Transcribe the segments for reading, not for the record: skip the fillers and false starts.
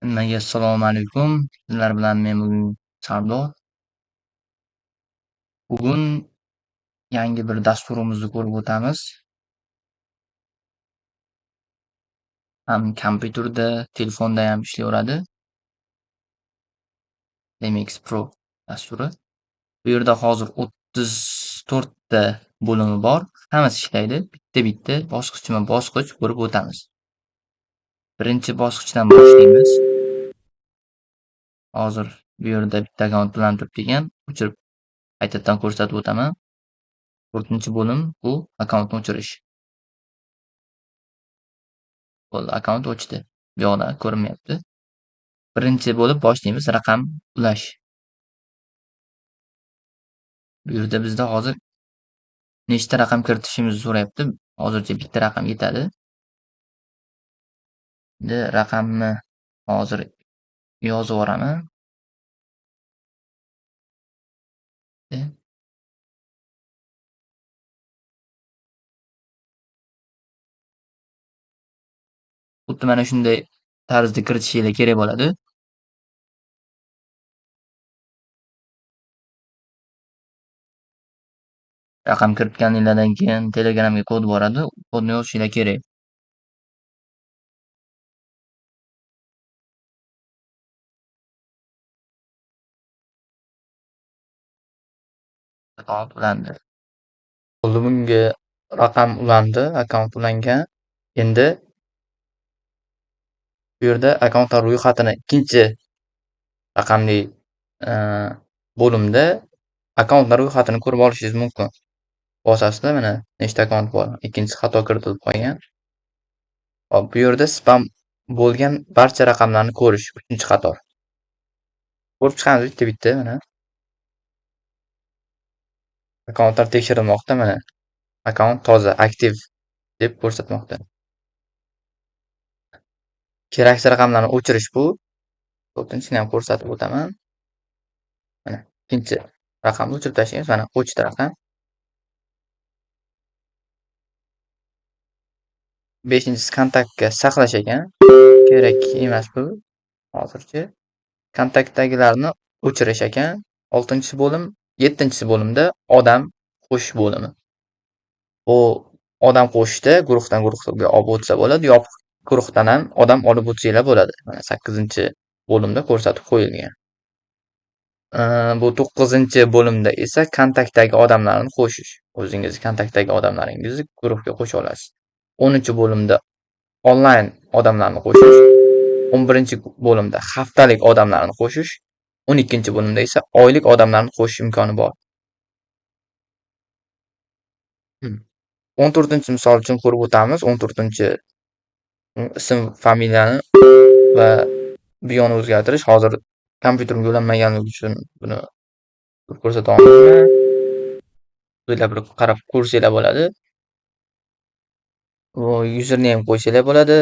Hammaga assalomu alaykum. Sizlar bilan men bugun Sardor. Bugun yangi bir dasturimizni ko'rib o'tamiz. Ham kompyuterda, telefonda ham ishlayveradi. MX Pro dasturi. Bu yerda hozir 34 ta bo'limi bor. Hammasi ishlaydi. Bitta-bitta, bosqichma-bosqich ko'rib o'tamiz. Birinchi bosqichdan boshlaymiz. Hozir bu yerda bitta akkaunt bilan turibdi ekan. O'chirib qaytadan ko'rsatib o'taman. 4-bo'lim bu akkauntni o'chirish. Bo'ldi, akkaunt o'chdi. Bu yoqda ko'rinmayapti. Birinchi bo'lib boshlaymiz raqam ulash. Bu yerda bizda hozir nechta raqam kiritishimizni so'rayapti. Hozircha bitta raqam yetadi. Endi raqamni hozir yozib yuboraman. Xuddi mana shunday tarzda kiritishingiz kerak bo'ladi. Raqam kiritganinglardan keyin Telegramga kod boradi. Kodni yozishinglar kerak. Akkaunt ulandi. Bo'ldi, bunga raqam ulandi, akkaunt ulangan. Endi bu yerda akkauntlar ro'yxatini ikkinchi raqamli bo'limda akkauntlar ro'yxatini ko'rib olishingiz mumkin. Bosasizda mana nechta akkaunt bor. Ikkinchisi xato kiritilib qolgan. Hop, bu yerda spam bo'lgan barcha raqamlarni ko'rish 3-qator. Ko'rib chiqamiz bitta-bitta mana. Akkauntlar tekshirilmoqda mana. Akkaunt toza, aktiv deb ko'rsatmoqda. Keraksiz raqamlarni o'chirish bu. 4-chisini ham ko'rsatib o'taman. Mana ikkinchi raqamni o'chirib tashlaymiz. Mana o'chdi raqam. 5-chisi kontaktga saqlash ekan. Kerak emas bu hozircha. Kontaktdagilarni o'chirish ekan. 6-bo'lim, 7-bo'limda odam qo'shish bo'limi. Bu odam qo'shishda guruhdan guruhga olib o'tsa bo'ladi, yopiq guruhdan ham odam olib o'tsanglar bo'ladi. Mana 8-bo'limda ko'rsatib qo'yilgan. Bu 9-bo'limda esa kontaktdagi odamlarni qo'shish. O'zingizni kontaktdagi odamlaringizni guruhga qo'sha olasiz. 10-bo'limda onlayn odamlarni qo'shish, 11-bo'limda haftalik odamlarni qo'shish, 12-bo'limda esa oylik odamlarni qo'shish imkoni bor. 14-misol uchun ko'rib o'tamiz. 14-chi ism, familiyani va buyoni o'zgartirish. Hozir kompyuterimga ulanmaganligi uchun buni ko'rsata olmayman. O'zinglar bir qarab ko'rsanglar bo'ladi. Username qo'ysanglar bo'ladi,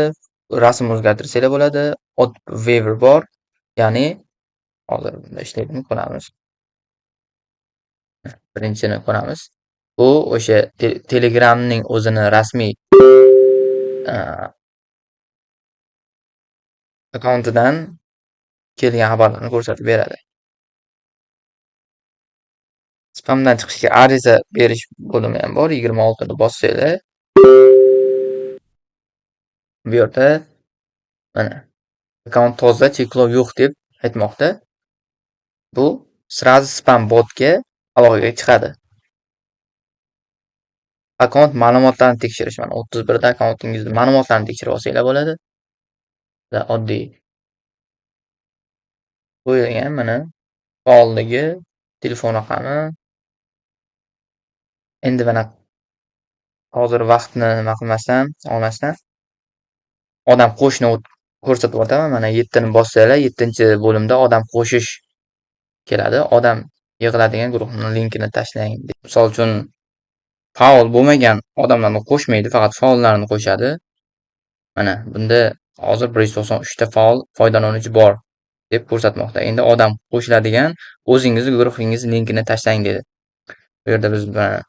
rasm o'zgartirsanglar bo'ladi. Odd waiver bor, ya'ni hozir bunda ishlaydimi ko'ramiz. Birinchini ko'ramiz. Bu o'sha Telegramning o'zini rasmiy akkauntidan kelgan xabarlarni ko'rsatib beradi. Spamdan chiqishga ariza berish bo'limi ham bor. 26 ni bossanglar bu yerda mana akkaunt toza, cheklov yo'q deb aytmoqda. Bu sразу spam botga aloqaga chiqadi. Akkaunt ma'lumotlarini tekshirish. Mana 31 da akkauntingizni ma'lumotlarini tekshirib olsanglar bo'ladi. Va oddiy qo'yilgan mana faolligi, telefon raqami. Endi mana hozir vaqtni nima qilmasdan, olmasdan odam qo'shishni ko'rsatib o'taman. Mana 7 ni bossanglar, 7-bo'limda odam qo'shish keladi. Odam yig'iladigan guruhning linkini tashlang. Misol uchun faol bo'lmagan odamlarni qo'shmaydi, faqat faollarni qo'shadi. Mana bunda hozir 193 ta faol foydalanuvchi bor deb ko'rsatmoqda. Endi odam qo'shiladigan o'zingizni guruhingiz linkini tashlang dedi. Bu yerda biz mana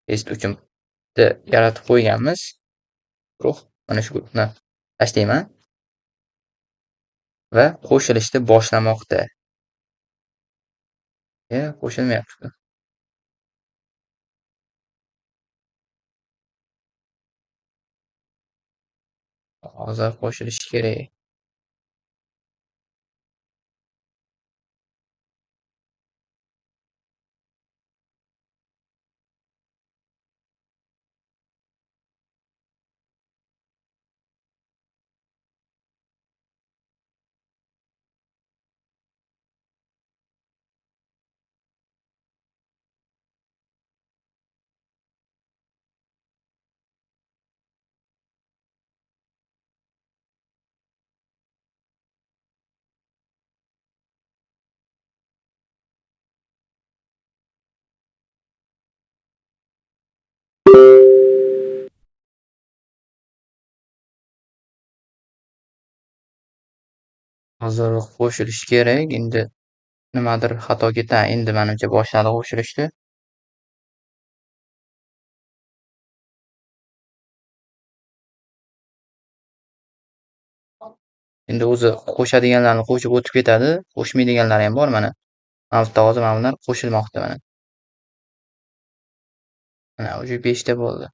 test uchun bitta yaratib qo'yganmiz. Guruh, mana shu guruhni tashlayman. Va qo'shilishni boshlamoqda. Qo'shilmayapti. Hozir qo'shilishi kerak. Hozir qo'shilishi kerak. Endi nimadir xato ketdi. Endi menimcha boshladi qo'shilishni. Endi o'zi qo'shadiganlarni qo'shib o'tib ketadi, qo'shmaydiganlari ham bor mana. Mana bu hozir mana bular qo'shilmoqda mana. Mana уже 5 ta bo'ldi.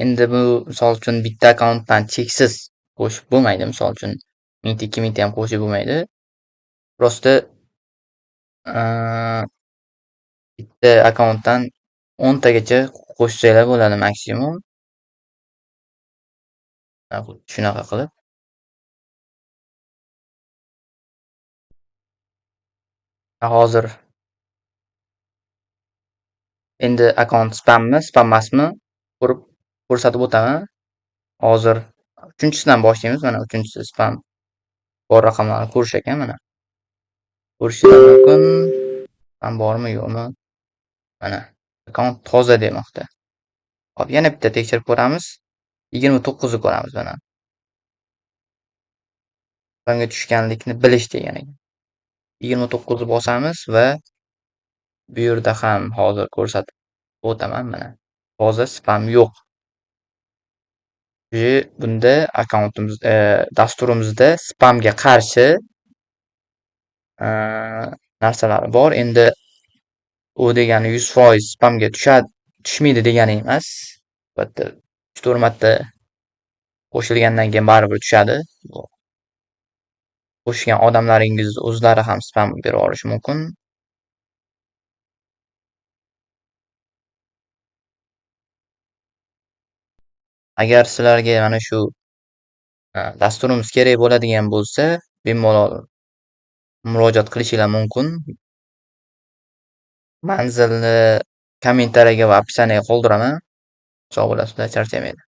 Endi bu misol uchun bitta akkauntdan cheksiz qo'shib bo'lmaydi. Misol uchun 1000 ta, 2000 ta ham qo'shib bo'lmaydi. Prosta bitta akkauntdan 10 tagacha qo'shsanglar bo'ladi maksimum. Shunaqa qilib. Hozir endi akkaunt spammi, spam emasmi ko'rib ko'rsatib o'taman. Hozir 3-chisidan boshlaymiz. Mana 3-chisi spam bor raqamlarni ko'rish ekan mana. Ko'rishingiz mumkin. Spam bormi, yo'qmi? Mana akkaunt toza demoqda. Hop, yana bitta tekshirib ko'ramiz. 29 ni ko'ramiz mana. Spamga tushganlikni bilish degan ekan. 29 ni bosamiz va bu yerda ham hozir ko'rsatib o'taman mana. Toza spam yo'q. Bunda akkauntimiz, dasturimizda spamga qarshi narsalar bor. Endi u degani 100% spamga tushmaydi degani emas. Albatta 3-4 marta qo'shilgandan keyin baribir tushadi. Qo'shgan odamlaringiz o'zlari ham spam berib yuborishi mumkin. Agar sizlarga mana shu dasturimiz kerak bo'ladigan bo'lsa, bemalol murojaat qilishinglar mumkin. Manzilni kommentariyaga va описаниеga qoldiraman. Sog' bo'lasizlar, charchamaydi.